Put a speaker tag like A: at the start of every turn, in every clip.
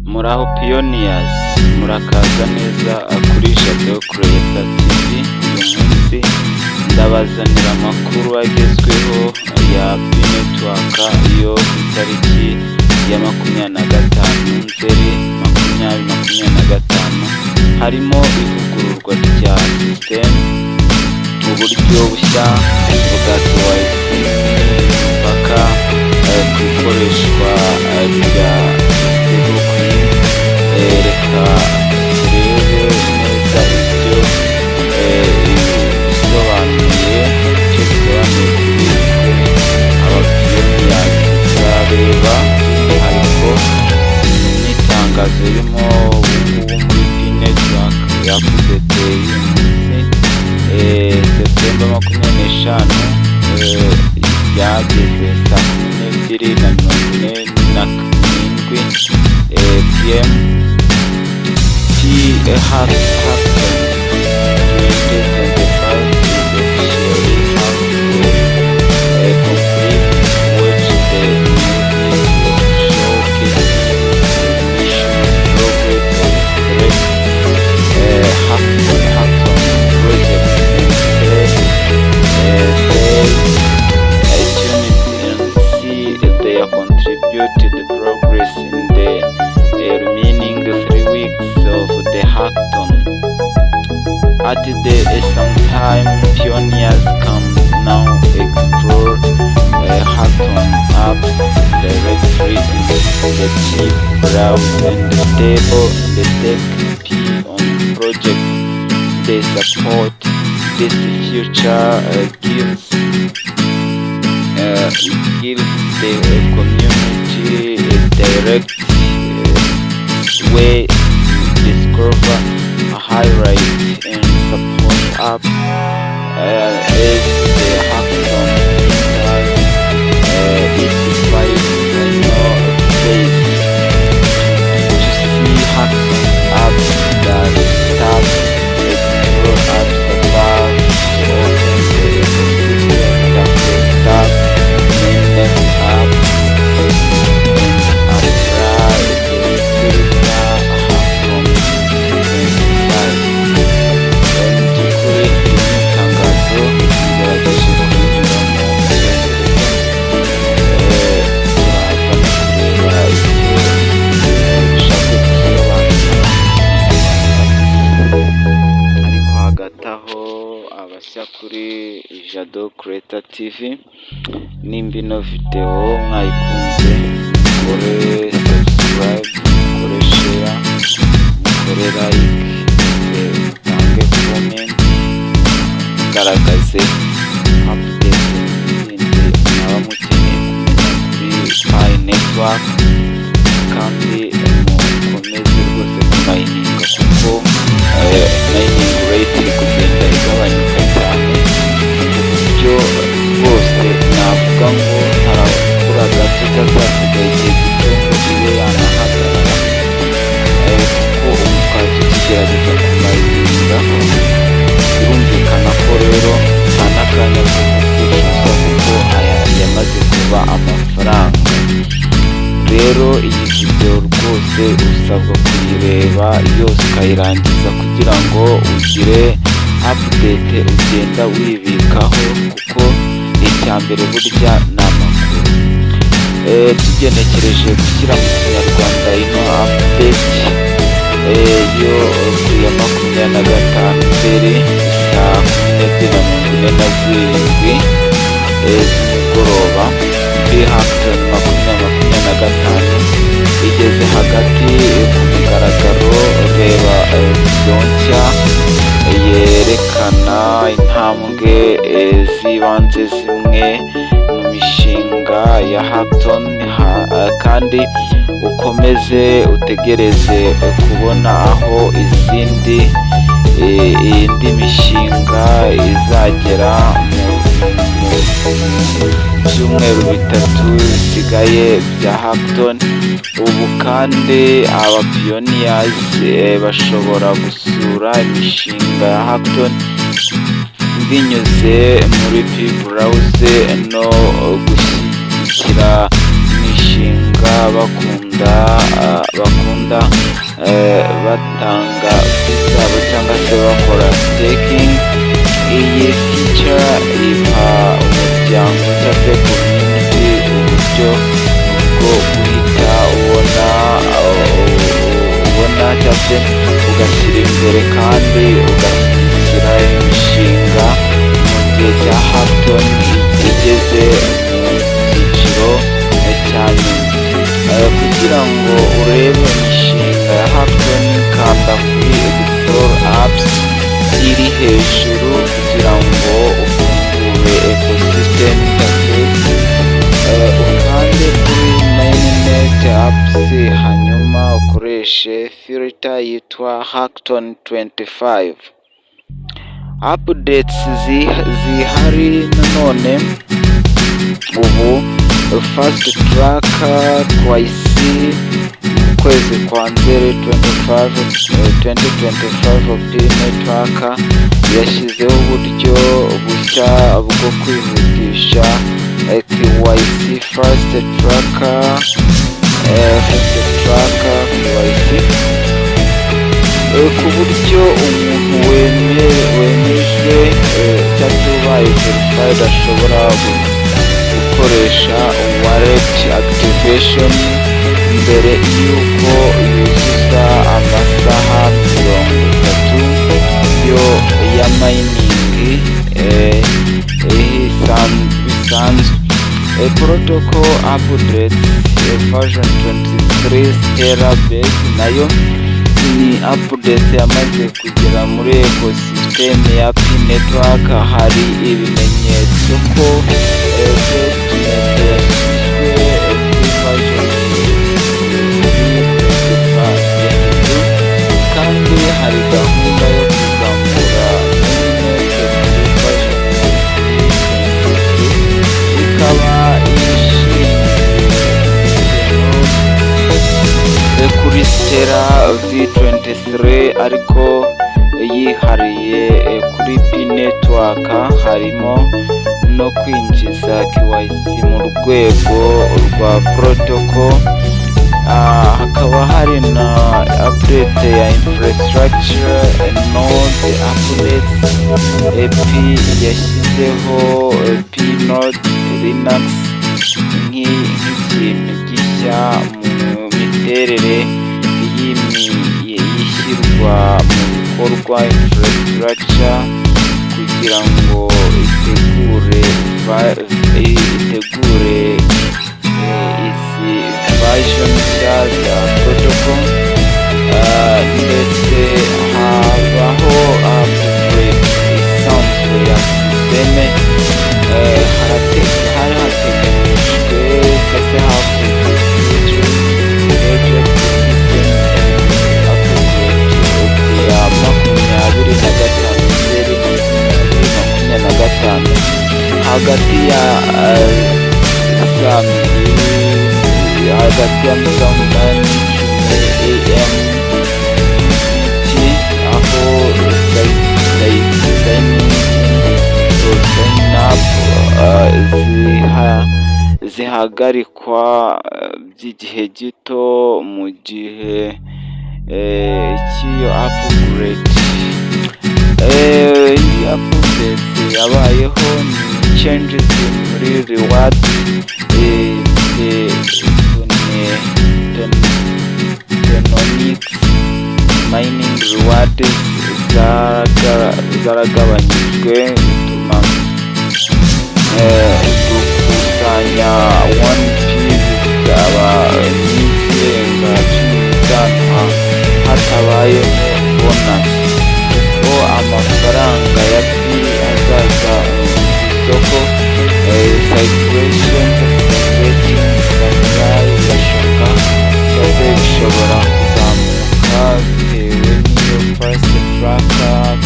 A: Muraho pioneers, murakaza neza kuri Jado Creator TV. Uyu munsi ndabazanira amakuru agezweho ya Pi Network yo ku itariki ya 25 Nzeri 2025, harimo ivugururwa rya system, uburyo bushya bwa KYC n'imipaka ku ikoreshwa rya stablecoin. Reka turebe neza ibyo bisobanuye, icyo bisobanuye kuri twe aba pioneers. Turareba by'umwihariko n'itangazo ririmo ubungubu muri Pi Network ya update y'uyu munsi, September 25, ryageze saa 12:47 PM. Pi Hackathon 2025 is officially halfway complete. Watch the new video showcasing the mission, progress of select hackathon project and stay tuned and see their contributed progress in the remaining 3 weeks of the hackathon. At the same time, pioneers can now explore hackathon apps directly in the Pi browser and stable the stake Pi on project they support. This feature gives the community a direct way to discover, highlight and support apps as the hackathon enters its final phase. To see hackathon apps that tap Explore apps above to open the ecosystem interface, tap Mainnet app and apply the filter Hackathon 25. Mu by'ukuri iri ni itangazo ngerageje kurinyuramo mu Cyongereza, turaza no kureba icyo bishatse gusobanura mu Kinyarwanda. Ariko hagati aho, abashya kuri Jado Creator TV, nimba ino videwo mwayikunze, mukore subscribe, mukore share, mukore like, ndetse mutange comment, mugaragaze update zindi mwaba mukeneye kumenya kuri Pi Network, kandi mukomeze rwose kumayininga kuko mining rate iri kugenda igabanyuka cyane, ku buryo rwose navuga ngo harabura gato itazasigaye igihe gito ngo ibe yanahagarara, kuko ubu twari tukigerageza kumayininga. Birumvikana ko rero nta n'akanya ko gupfusha kuko aya yamaze kuba amafaranga. Rero iyi videwo rwose usabwa kuyireba yose ukayirangiza kugira ngo ugire update ugenda wibikaho, kuko icya mbere burya ni amakuru. Tugenekereje gushyira mu Kinyarwanda, ino update yo ku ya 25 Nzeri saa 12:47 z'umugoroba, Pi Hackathon 2025 igeze hagati ku mugaragaro. Reba video nshya yerekana intambwe z'ibanze zimwe mu mishinga ya hackathon, kandi ukomeze utegereze kubona aho izindi indi mishinga izagera mu byumweru 3 bisigaye bya hackathon. Ubu kandi aba pioneers bashobora gusura imishinga ya hackathon binyuze muri Pi Browser no gushyigikira imishinga. usanga bakunda batanga zabo cyangwa se bakora staking. Iyi feature iha umuryango cyangwa se community uburyo bwo guhita ubona cyangwa se ugashyira imbere kandi ugashyigikira imishinga mu gihe cya hackathon igeze mu cyiciro cya nyuma. Kugira ngo urebe imishinga ya hackathon, kanda kuri Explore Apps iri hejuru kugira ngo ufungure ecosystem interface, ukande kuri mainnet apps, hanyuma ukoreshe filter yitwa Hackathon 25. Updates zihari nanone ubu: fast track KYC mu kwezi kwa Nzeri 25, 2025. Pi Network yashyizeho uburyo bushya bwo kwihutisha KYC, fast track KYC, ku buryo umuntu wemejwe cyangwa se ubaye verified ashobora gukoresha wallet activation mbere y'uko yuzuza amasaha 30 yo ya mining bisanzwe. Protocol updates version 23 Stellar Base nayo ni update yamaze kugera muri ecosystem ya Pi Network. Hari ibimenyetso ko testnet yashyizwe kuri version 22, kandi hari gahunda yo kuzamura mainnet kuri version 23, ikaba ishingiye kuri Stellar V23 ariko yihariye kuri Pi Network. Harimo no kwinjiza KYC mu rwego rwa protocol. Hakaba hari na update ya infrastructure node updates. Pi yashyizeho Pi Node Linux nk'ikintu gishya mu miterere y'ishyirwa mu bikorwa infrastructure kugira ngo itegure izi version nshya za protocol, ndetse habaho upgrade isanzwe ya système. Hari hateganyijwe cyangwa se hakozwe project system upgrade ya 25 Nzeri 2025 hagati ya saa mbiri, hagati ya saa 8 n'icumi AM, aho sign up zihagarikwa by'igihe gito mu gihe cy'iyo upgrade. Indi update yabayeho ni changes muri reward tokenomics. Mining reward zaragabanyijwe, bituma gukusanya 1P bisaba iminsi irenga 15 hatabayemo bonus. Uko amafaranga ya Pi azaza ku isoko, circulation, circulating supply, birashoboka cyangwa se bishobora kuzamuka bitewe n'iyo fast track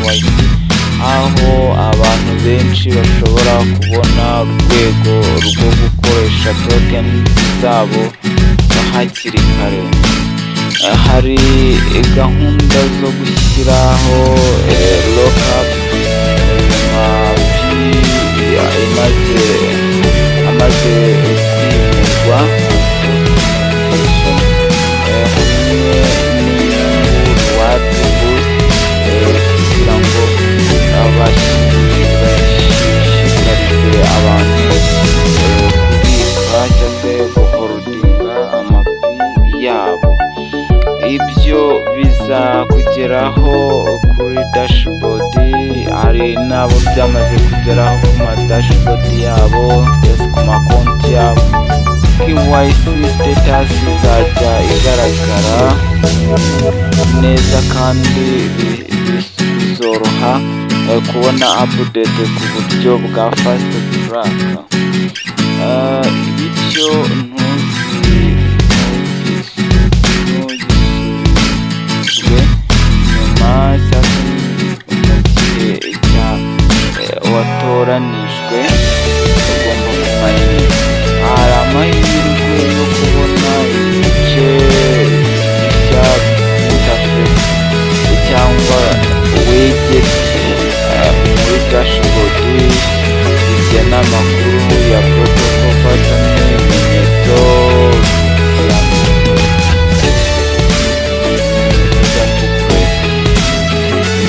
A: KYC, aho abantu benshi bashobora kubona urwego rwo gukoresha token zabo hakiri kare. Hari gahunda zo gushyiraho lockup ma Pi imaze amaze kwimurwa. Ibyo bizakugeraho kuri dashboard. Hari n'abo byamaze kugeraho ku ma dashboard yabo cyangwa se ku makonti yabo. KYC status izajya igaragara neza kandi bizoroha kubona update ku buryo bwa fast track, bityo ntugisubizwe inyuma cyangwa mu gihe cya watoranijwe ugomba kumayininga. Hari amahirwe yo kubona ibice bishya, interface cyangwa widget muri dashboard bigena amakuru ya protocol pattern, ibimenyetso bya upgrade.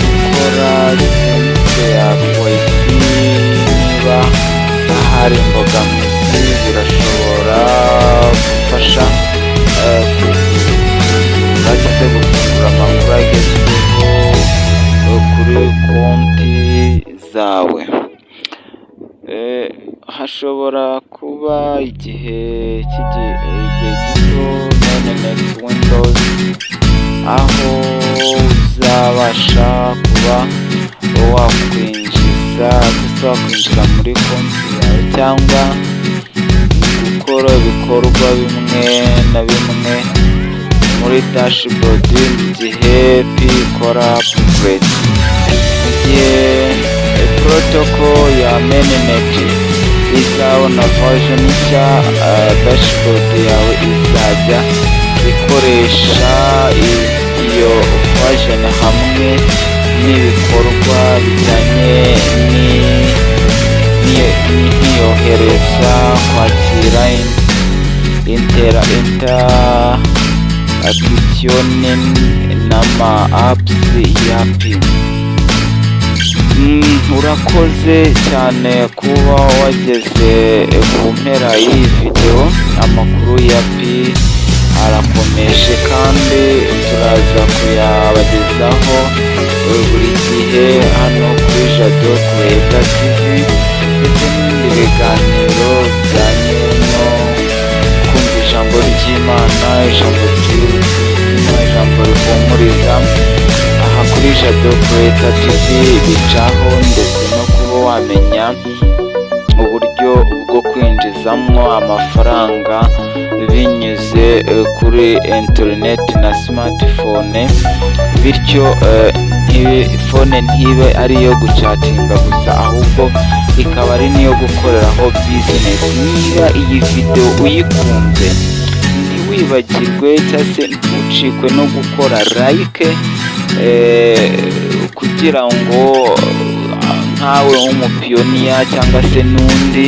A: Gukora sync ya KYC niba hari imbogamizi birashobora gufasha kugura cyangwa se gufungura amakuru agezweho kuri konti zawe. Hashobora kuba igihe gito, mainnet windows, aho uzabasha kuba wakwinjiza cyangwa se wakwinjira muri konti yawe cyangwa gukora ibikorwa bimwe na bimwe muri dashboard mu gihe Pi ikora upgrade. Mu gihe protocol ya mainnet izabona version nshya, dashboard yawe izajya ikoresha iyo version hamwe n'ibikorwa bijyanye n'iyohereza, kwakira, interaction n'ama apps ya Pi. Urakoze cyane kuba wageze ku mpera y'iyi videwo. Amakuru ya Pi arakomeje kandi turaza kuyabagezaho buri gihe hano kuri Jado Creator TV, ndetse n'ibindi biganiro bijyanye no kumva ijambo ry'Imana, ijambo ry'ubuzima, ijambo rihumuriza. Aha kuri Jado Creator TV bicaho, ndetse no kuba wamenya uburyo bwo kwinjizamo amafaranga binyuze kuri interineti na smartphone, bityo phone ntibe ari iyo gucatinga gusa, ahubwo ikaba ari n'iyo gukoreraho business. Niba iyi videwo uyikunze, ntiwibagirwe cyangwa se ntucikwe no gukora like, kugira ngo nkawe w'umupioneer cyangwa se n'undi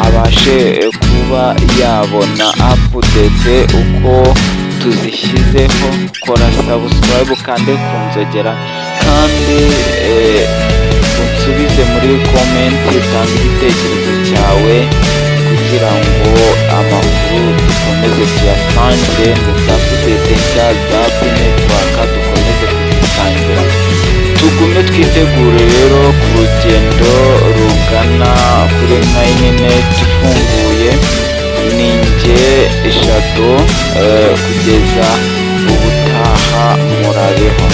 A: abashe kuba yabona update uko tuzishyizeho. Kora subscribe, ukande ku nzogera, kandi unsubize muri comment, utange igitekerezo cyawe kugira ngo amakuru dukomeze tuyasangire, ndetse update nshya za Pi Network dukomeze kuzisangira. Tugume twitegure rero ku rugendo rugana kuri mainnet ifunguye. Ni njye Jado, kugeza ubutaha, murabeho.